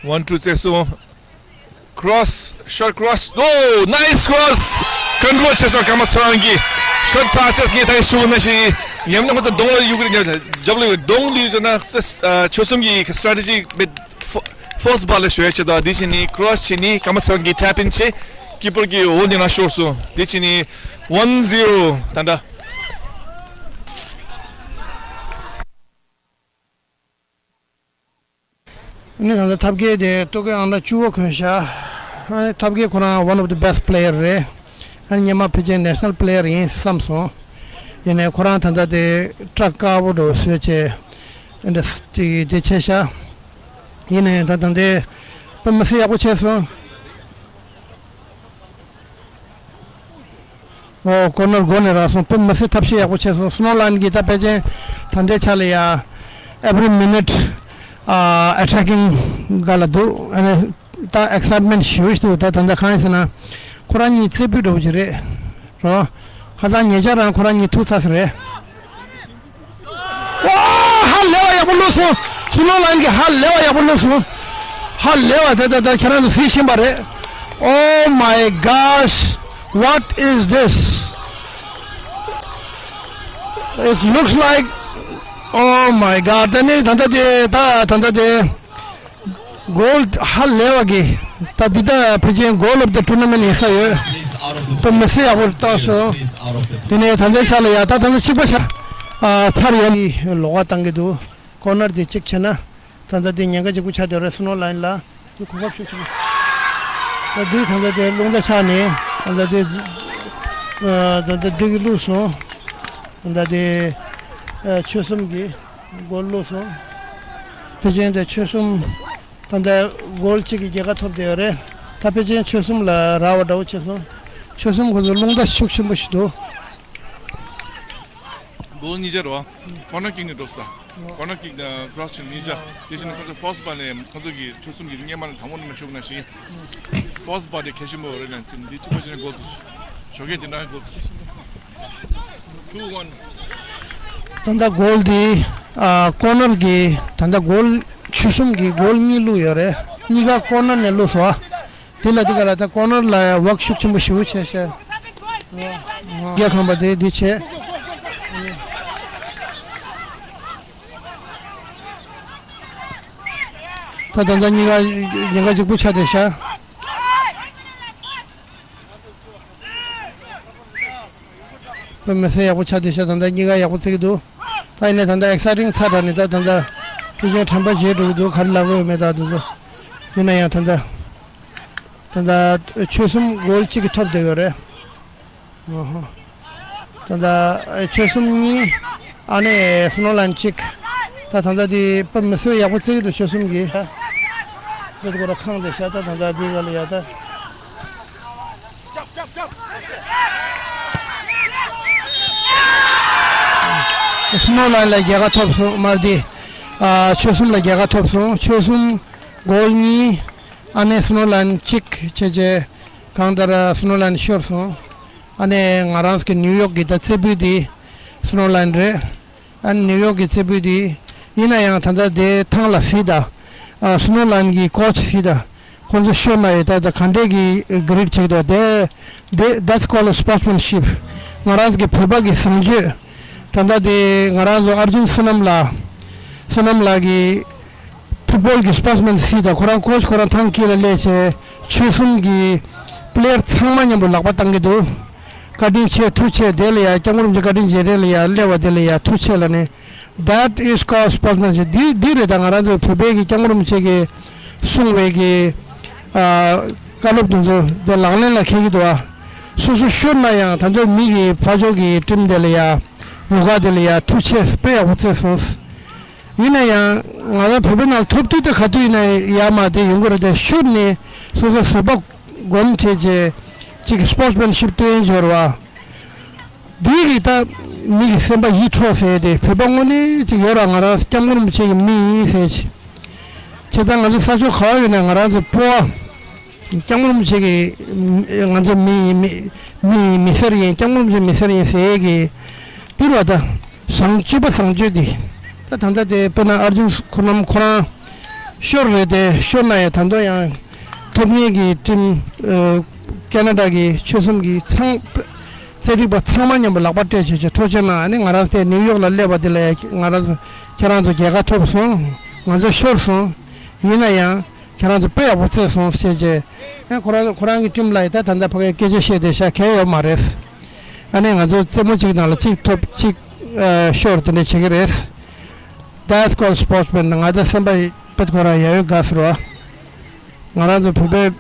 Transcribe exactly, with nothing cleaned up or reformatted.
One two བཙལ་སོང་། Cross, short cross. Oh, nice cross. Control བྱས་སོང་ཀརྨ་སངས་རྒྱས་ཀྱིས། Short passes ངས་ད་ཞུ་ན་ཞིག་ཡིན་ན་ཁོ་ཚོ་གདོང་ལ་གཡུག་གི་རྒྱབ་ལ་གདོང་ལ་གཡུག་ན་ཆོལ་གསུམ་གྱི་strategy bit first ball ལ་ཞུ་ཡ་ཆེད་དུ་འདི་བྱས་ནས་cross བྱས་ནས་ཀརྨ་སངས་རྒྱས་tap in བྱས། Keeper གྱིས་འོག་ནས་ང་ཤོར་སོང་། འདི་བྱས་ནས་one zero ད་ལྟ། ཨ་ནི་ད་ལྟ་ཐབས་མཁས་དེ་ལྟོ་གོས་ཨང་གྲངས་བཅུ་བ་གོན་ཤག་ཨ་ནི་ཐབས་མཁས་ཁོ་རང་one of the best player རེད། ཨ་ནི་སྔོན་མ་ཕལ་ཆེར་national player ཡིན་བསམ་སོང་། ཡིན་ནའི་ཁོ་རང་ད་ལྟ་དེ་སྐྲ་དཀར་པོ་འདྲ་བོ་བཟོས་བྱས་ཨ་འདྲ་ཅིག་དེ་བྱས་ཤག་ཡིན་ནའི་ད་ད་ལྟའི་དཔེ་མི་སྲིད་ཡག་པོ་བྱས་སོང་། ཨོ། ཀོར་ནར་སྒོ་ནས་རག་སོང་། དཔེ་མི་སྲིད་ཐབས་ཤེས་ཡག་པོ་བྱས་སོང་། སི་ནོ་ལན་གྱིས་ད་ཕལ་ཆེར་ད་ལྟའི་ཆ་ལ་ཡ་every minute ཨ་attacking ག་ལ་འདུག་ཨ་ནི་ད་excitement ཞེ་པོ་ཞིག་འདུག་ད་ད་ལྟ་གང་ཡིན་ཟེར་ན་ཁོ་རང་གཉིས་རྩེ་ཕུད་འདྲ་བོ་ཅིག་རེད་རོ། ཁ་སང་ཉེ་ཆར་རང་ཁོ་རང་གཉིས་ཐུག་ཚར་ས་རེད། ཝ། ཧ་ལས་པ་ཡག་པོ་བླུགས་སོང་། སི་ནོ་ལན་གྱིས་ཧ་ལས་པ་ཡག་པོ་བླུགས་སོང་། ཧ་ལས་པ་དེ་དེ་དེ་ཁྱེད་རང་ཚོ་གཟིགས་བཞིན་པ་རེད། Oh my gosh, what is this? It looks like, oh my god, དེ་ནི་ད་ལྟ་དེ་ད་ད་ལྟ་དེ། གོལ་ཧ་ལས་པ་གི་ད་འདི་ད་ཕལ་ཆེར་goal of the tournament ཡིན་ས་ཡོད། དཔེ་མི་སྲིད་ཡག་པོ་བཏང་སོང་། དེ་ནས་ད་ལྟའི་ཆ་ལ་ཡ་ད་ད་ལྟ་གཅིག་པ་ཆགས་ཨ་ཚར་ཡོད། ལོགས་ཀ་བཏང་གི་འདུག་ཀོར་ནར་དེ་གཅིག་བྱས་ན་ད་ལྟ་དེ་ཉེན་ཁ་གཅིག་པུ་ཆགས་བསྡད་རེད། སི་ནོ་ལན་ལ་དེ་གོ་སྐབས་ཤུགས་ཆེན་པོ། ད་འདི་ད་ལྟ་དེ་རླུང་རྟ་ཆགས་ནས་ད་ལྟ་དེ་ཨ་ད་ལྟ་འདི་གི་བླུགས་སོང་། ད་ལྟ་དེ་ཨ་ཆོལ་གསུམ་གྱི་གོལ་བླུགས་སོང་། དེ་བཞིན་དེ་ཆོལ་གསུམ་ད་ལྟ་གོལ་གཅིག་གི་རྒྱལ་ཁ་ཐོབ་བསྡད་ཡོད་རེད། ད་ཕལ་ཆེར་ཆོལ་གསུམ་ལ་རག་པ་འདྲ་བོ་བྱས་སོང་། ཆོལ་གསུམ་ཁོ་ཚོ་རླུང་རྟ་ཤུགས་ཆེན་པོ་ཞིག་འདུག་གོལ་གཉིས་ཆ་རེད་པ། ཀོར་ནར་ཀིག་ནས་འགྲོ་སོང་། ད་ཀོར་ནར་ཀིག་དང་ཀྲོ་སི་ཆེན་གཉིས་ཆ། དེ་བཞིན་ཁོ་ཚོ་ཕར་སི་ཊི་བཱལ་ནས་ཁོ་ཚོ་གི་ཆོལ་གསུམ་གྱི་སྔོན་མ་ནས་དང་པོ་ནས་ཤུགས་ན་ཞིང་། ཕར་སི་ཊི་བཱལ་དེ་གལ་ཆེན་པོ་རེད་ལན་ཚིག་འདི་གཅིག་པ་བྱས་ནས་གོལ་ཚུགས། ཞོགས་ཀས་དེ་འདྲ་གོལ་ཚུགས། Two one. ད་ལྟ་གོལ་དེ་ཨ་ཀོར་ནར་གྱི་ད་ལྟ་གོལ་ཆོལ་གསུམ་གྱི་གོལ་གཉིས་བླུགས་ཡོད་རེད། གཉིས་ཀ་ཀོར་ནར་ནས་བླུགས་སོང་ཨ། དེ་ལ་དེ་ག་ལ་ད་ཀོར་ནར་ལ་ཝག་ཤུགས་ཆེན་པོ་ཞེ་པོ་བྱས་ཤག་རྒྱལ་ཁམས་པ་དེ་འདི་བྱས། ད་ད་ལྟ་གཉིས་ཀ་ཉེན་ཁ་གཅིག་པུ་ཆགས་བསྡད་ཤག་དཔེ་མི་སྲིད་ཡག་པོ་ཆགས་བསྡད་ཤག་ད་ལྟ་གཉིས་ཀ་ཡག་པོ་རྩེ་གི་འདུག་ད་ཡིན་ནའི་ད་ལྟ་ཨེག་སའི་ཊིང་ཚ་དྲགས་ནས་ད་ད་ལྟ་ཕལ་ཆེར་དྲན་པ་བརྗེད་འགྲོ་གི་འདུག་ག་རེ་ལབ་ཀྱི་ཡོད་མེད་ད་དེ་ཚོ། ཡིན་ན་ཡང་ད་ལྟ་ད་ལྟ་ཆོལ་གསུམ་གོལ་གཅིག་གིས་ཐོབ་བསྡད་ཡོད་རེད། ཨ་ཧ། ད་ལྟ་ཆོལ་གསུམ་གཉིས། ཨ་ནི་སི་ནོ་ལན་གཅིག་ད་ད་ལྟ་དེ་དཔེ་མི་སྲིད་ཡག་པོ་རྩེ་གི་འདུག་ཆོལ་གསུམ་གྱིས། འདི་སྐོར་ལ་ཁེངས་བསྡད་ཤག་ད་ད་ལྟ་དེ་ག་ལ་ཡ་ད། སི་ནོ་ལན་ལ་རྒྱལ་ཁ་ཐོབ་སོང་། མར་དེ་ཨ་ཆོལ་གསུམ་ལ་རྒྱལ་ཁ་ཐོབ་སོང་། ཆོལ་གསུམ་གོལ་གཉིས། ཨ་ནི་སི་ནོ་ལན་གཅིག་བྱས་རྗེས་གང་ལྟར་སི་ནོ་ལན་ཤོར་སོང་། ཨ་ནི་ང་རང་ཚོ་གི་ནིའུ་ཡོག་གི་ད་རྩེ་ཕུད་དེ་སི་ནོ་ལན་རེད། ཨ་ནི་ནིའུ་ཡོག་གི་རྩེ་ཕུད་དེ་ཡིན་ན་ཡང་ད་ལྟ་དེ་ཐང་ལ་གཟིགས་དང་། ཨ་སི་ནོ་ལན་གི་ཀོ་ཆི་གཟིགས་དང་། ཁོང་ཚོ་ཤོར་ན་ཡང་ད་ལྟ་ག་འདྲས་ཀྱི་གྷི་རིཊ་བྱེད་ཀྱི་འདུག་དེ་དེ་that's called sportsmanship. ང་རང་ཚོ་གི་བོད་པ་གི་བཟང་སྤྱོད། ད་ལྟ་དེ་ང་རང་ཚོ་ཨར་ཇུན་བསོད་ནམས་ལགས། བསོད་ནམས་ལགས་ཀྱི་ཕུཊ་བོལ་གྱི་སི་པོར་ཊི་སི་མེན་སི་དང་ཁོ་རང་ཀོ་ཆི་ཁོ་རང་ཐང་དཀྱིལ་ལ་སླེབས་བྱས་ཆོལ་གསུམ་གྱི་པི་ལེ་ཡར་ཚང་མ་མཉམ་པོ་ལག་པ་བཏང་གི་འདུག་བཀའ་དྲིན་ཆེ་ཐུགས་རྗེ་ཆེ། དེ་ལ་ཡ་སྐྱབས་མགོན་རིན་པོ་ཆེ་བཀའ་དྲིན་རྗེས་དྲན་ལ་ཡ་སླེབས་པ་དེ་ལ་ཡ་ཐུགས་རྗེ་ཆེ་ལབ་ནས། That is called sportsmanship. འདི་འདི་རེད། ད་ང་རང་ཚོ་བོད་པའི་གི་སྐྱབས་མགོན་རིན་པོ་ཆེ་གིས་གསུངས་པའི་གི་ཨ་བཀའ་སློབ་དེ་ཚོ་དེ་ལག་ལེན་ལ་འཁེལ་གྱི་འདུག་ཨ། སོ་སོ་ཤོར་ན་ཡང་ད་ཚོད་མི་གི་ཕར་ཕྱོགས་ཀྱི་ཊིམ་དེ་ལ་ཡ་རུ་ཁག་དེ་ལ་ཡ་ཐུགས་རྗེ་ཆེ། དཔེ་ཡག་པོ་རྩེས་སོང་། ཡིན་ན་ཡང་ང་རང་བོད་པའི་ནང་ཐོབ་དུས་དེ་ག་དུས་ཡིན་ན་ཡ་མ་དེ་ཡོང་གི་རེད་དེ། ཤོར་ནས་སོ་སོ་བཟོད་པ་སྒོམ་བྱས་རྗེས་ཅིག་སི་པོར་ཊི་སི་མེན་ཤིབ་སྟོན་འབྱོར་བ། འདི་གིས་ད་མི་གི་སེམས་པ་ཡིད་འཕྲོག་ཟེར་ཏེ། བོད་པ་དངོས་གནས་ཅིག་ཡོད་ར། ང་རང་སྐྱབས་མགོན་རིན་པོ་ཆེ་གི་མི་ཡིན་ཟེར་ཅིག་བྱས་ཙང་ང་ཚོ་ས་ཕྱོགས་ག་བ་ཡོད་ན་ང་རང་ཚོ་སྤོ་བ། སྐྱབས་མགོན་རིན་པོ་ཆེ་གི་ང་ཚོ་མི་ཡིན། མི་མི་ཡིན། མི་སེར་ཡིན། སྐྱབས་མགོན་རིན་པོ་ཆེ་མི་སེར་ཡིན་ཟེར་གི་འདི་ར། ད་བཟང་སྤྱོད་པ་བཟང་སྤྱོད་འདི་ད་ད་ལྟ་དེ་དཔེར་ན་ཨར་ཇུན་ཁོ་རང་ཁོ་རང་ ཤོར་རེད་དེ། ཤོར་ན་ཡང་ད་དུང་ཡང་ཐོབ་མཁན་གྱི་ཊིམ་ཨ་ཁེ་ན་ཌ་གི་ཆོལ་གསུམ་གྱི་ཚང་རྩེད་རིགས་པ་ཚང་མ་མཉམ་པོ་ལག་པ་སྤྲད་བྱས་བྱས་ཐུགས་རྗེ་གནང་། ཨ་ནི་ང་རང་དེ་ནིའུ་ཡོག་ལ་སླེབས་པ་དེ་ལ་ཡང་ང་རང་ཚོ་ཁྱེད་རང་ཚོ་རྒྱལ་ཁ་ཐོབ་སོང་། ང་ཚོ་ཤོར་སོང་། ཡིན་ན་ཡང་ཁྱེད་རང་ཚོ་དཔེ་ཡག་པོ་རྩེད་སོང་ཟེར་བྱས། ཨ་ཁོ་རང་ཁོ་རང་གི་ཊིམ་ལ་ཡང་ད་ད་ལྟ་ཕ་གིར་སྐད་ཆ་བཤད་བསྡད་ཤག་གང་ཡང་ཡོད་མ་རེད། ཨ་ནི་ང་ཚོ་རྩེད་མོ་གཅིག་ནང་ལ་གཅིག་ཐོབ་གཅིག་ཨ་ཤོར་དེ་འདྲ་བྱེད་ཀྱི་རེད། That's called sportsman. ང་ད་སེམས་པ་དཔེ་ཁོ་རང་ཡ་ཡོད་དགའ་ཟེར་བ། ང་རང་ཚོ་བོད་པའི་